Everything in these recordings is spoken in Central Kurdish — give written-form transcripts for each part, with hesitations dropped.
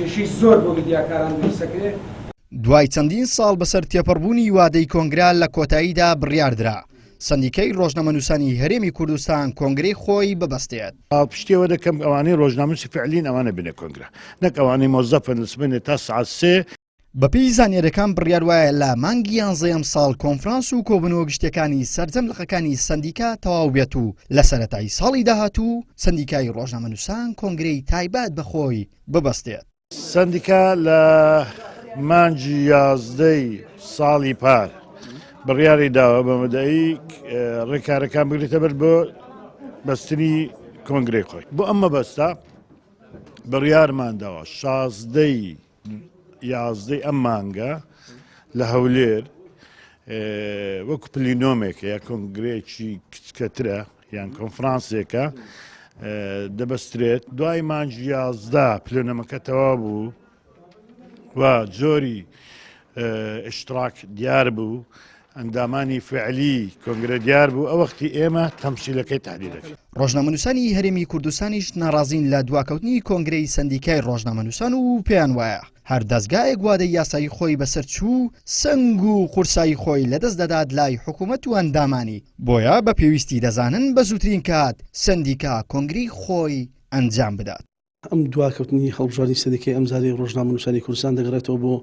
کێشەی زۆر بۆ میدیاکاران دروست دەکرێ. دوای چەندین ساڵ بەسەر تێپەڕبوونی وادەی کۆنگرە لە کۆتاییدا بڕیاردرا سەندیکای ڕۆژنامەنووسانی هەرێمی کوردستان کۆنگرەی خۆی ببەستێت. پاڵپشتی ئەوە دەکەم ئەوانەی ڕۆژنامەنووسی فعلین ئەوانە بێنە کۆنگرە نەک ئەوانەی مۆزەفن لە سبەینێ تا سەعات سێ. بەپێی زانیاریەکان بڕیار وایە لە مانگی یانزەی ئەمساڵ کۆنفرانس و کۆبوونەوە گشتیەکانی سەرجەم لقەکانی سەندیکا تەواو بێت و لە سەرەتای ساڵی داهاتوو سەندیکای ڕۆژنامەنووسان کۆنگرەی تایبەت بە خۆی ببەستێت. سەندیکا لە مانگی یازدەی ساڵی پار بڕیاری داوە بە مەدەی ڕێکارەکان بگرێتە بەر بۆ بەستنی کۆنگرەی خۆی. بۆ ئەم مەبەستە بڕیارمان داوە شازدەی یازدەی ئەم مانگە لە هەولێر وەکو پلینۆمێکە یا کۆنگرەیەکی کچکەترە یان کۆنفرانسێکە دەبەسترێت دوای مانگی 11 پلێنەمەکە تەوا بوو و جۆری ئشتراک دیار بوو ئەندامانی فعلی کۆنگرە دیار بوو ئەوەختی ئێمە تەمسیلەکەی تحدید دەکەین. ڕۆژنامەنووسانی هەرێمی کوردستانیش ناڕازین لە دواکەوتنی کۆنگرەی سەندیکای ڕۆژنامەنووسان و پێیان وایە هەر دەزگایەک وادەی یاسایی خۆی بەسەر چوو سەنگ و قورسایی خۆی لەدەست دەدات لای حکوومەت و ئەندامانی، بۆیە بە پێویستی دەزانن بە زووترین کات سەندیکا کۆنگرەی خۆی ئەنجام بدات. ئەم دواکەوتنی هەڵبژاردنی سەندیکای ئەمجارەی ڕۆژنامەنووسانی کوردستان دەگەڕێتەوە بۆ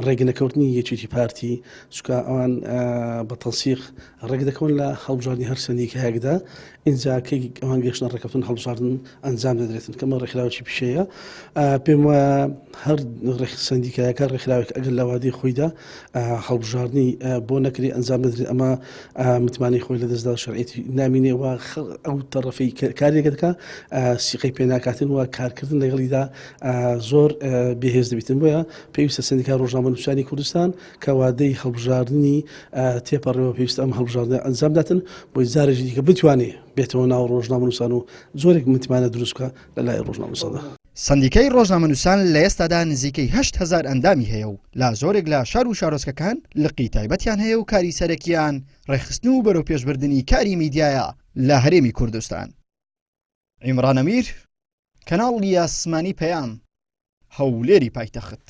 ڕێگنەکەوتنی یەکێتی پارتی، چونکە ئەوان بە تەنسیق ڕێک دەکەون لە هەڵبژاردنی هەر سەندیکایەکدا، ئینجا کەی ئەوان گەیشتنە ڕێککەوتن هەڵبژاردن ئەنجام دەدرێتن کە ئەمە ڕێکخراوێکی پیشەیە. پێم وایە هەر سەندیکایەکە ڕێکخراوێک ئەگەر لە وادەی خۆیدا هەڵبژاردنی بۆ نەکرێ ئەنجام نەدرێت ئەمە متمانەی خۆی لەدەستدا شەرعیەتی نامینێ و ئەو تەڕەفەی کارێکە دەکا سیقەی پێ ناکاتن و کارکردن لەگەڵیدا زۆر بێهێز دەبیتن بۆیە پێویستە سەندیکای ڕۆژنامەنووسانی کوردستان کە وادەی هەڵبژاردنی تێپەڕیوە پێویستە ئەم هەڵبژاردنە ئەنجام داتن بۆی جارێکی دیکە بتوانێ بێتەوە ناو ڕۆژنامەنووسان و جۆرێک متمانە دروست بکە لە لای ڕۆژنامەنووساندا. سەندیکای ڕۆژنامەنووسان لە ئێستادا نزیکەی 8000 ئەندامی هەیە و لە زۆرێک لە شار و شارۆچکەکان لقی تایبەتیان هەیە و کاری سەرەکییان ڕێکخستن و بەرەوپێشبردنی کاری میدیایە لە هەرێمی کوردستان. عیمران ئەمیر، کەناڵی ئاسمانی پەیام، هەولێری پایتەخت.